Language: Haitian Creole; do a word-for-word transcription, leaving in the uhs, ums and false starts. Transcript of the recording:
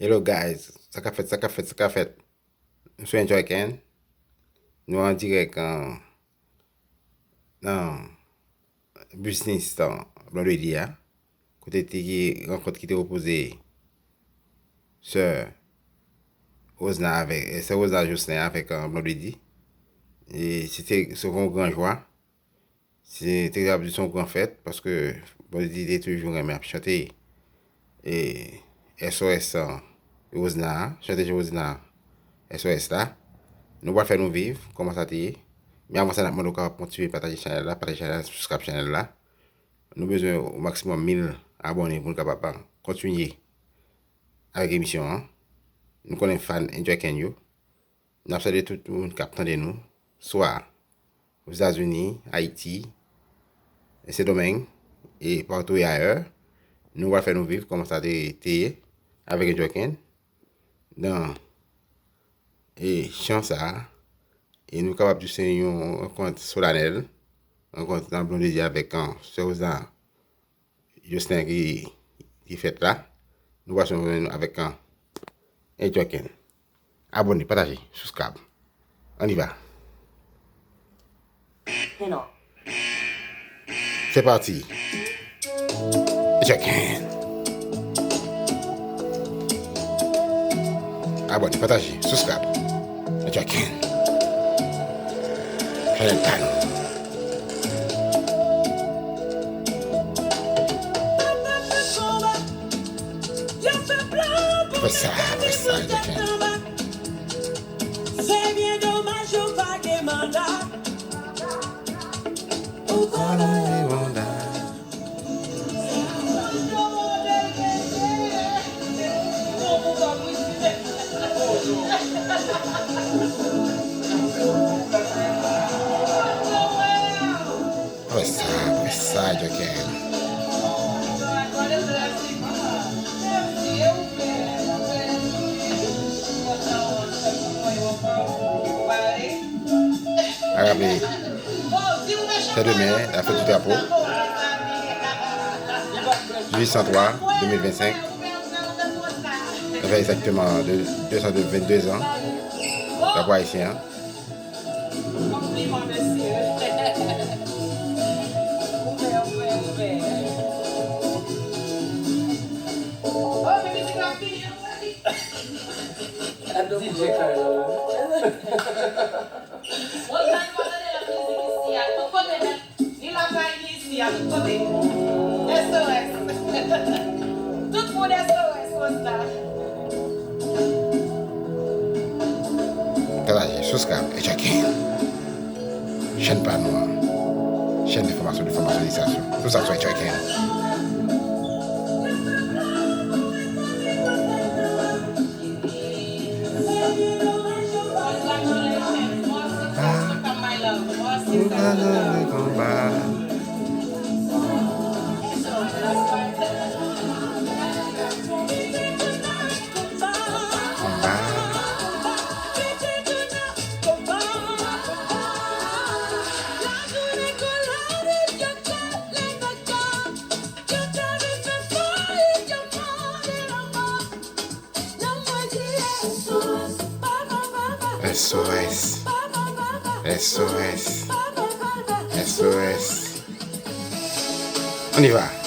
Hello guys, sa k ap fèt, sa k ap fèt, sa k ap fèt? M sou Enjoy Ken. Nou an dirèk an, nan biznis an Blondedy a. Kote te gen rankont ki te opoze sè Rosna avèk, eh, sè Rosna Jocelyn avèk an Blondedy. E se te, se yon gran jwa. Se te kapab di se yon gran fèt, paske Blondedy te toujou renmen ap chante, e S O S an, Rosna, chante Rosna, S O S la. Nou pral fè nou viv kòman sa te ye. Men avan sa, n ap mande w kapab kontinye pataje chanèl la, pataje chanèl la, subscribe chanèl la. Nou bezwen o maksimòm mil abòne pou n kapab kontinye avèk emisyon an. Nou konnen fan Enjoy Ken yo. N ap salye tout moun k ap tande nou, swa Ozetazini, Ayiti, Sendomeng, e partou e ayè. Nou pral fè nou viv kòman sa te, te ye avèk Enjoy Ken nan, e, chan sa a. E nou kapab di se yon rankont solanèl, rankont nan Blondedy avèk an sè Rosna Jocelyn ki, ki fèt la. Nou pase nou avèk an Enjoy Ken. Abòne, pataje, subscribe. On y va. C'est parti. Enjoy Ken. Abòne, pataje, subscribe. Enjoy Ken. Chanèl pa nou. Fè sa, fè sa, Enjoy Ken. Se byen domaj yo pa gen manda. Ou pa nan yon manda. Wè sa, wè sa, Enjoy Ken. A raple, se demen, la fèt di drapo. Dizuit san twa, de mil vennsenk. Sa fè egzakteman de, de san vennde zan drapo ayisyen an. Konpliman, mesye. Ouvè, ouvè, ouvè. Oh, men mizik la fini, anmwey. D J Carlo. Bon, sa nou pa tande lòt mizik isi a. Bon, kote mèt? Ni lakay, ni isi a, tout kote. S O S. Tout moun S O S konsa. Pataje, subscribe, Enjoy Ken. Chèn pa nou an. Chèn enfòmasyon, de fòmasyon, de distraksyon. Tout sa sou Enjoy Ken. S O S. S O S. S O S. On y va.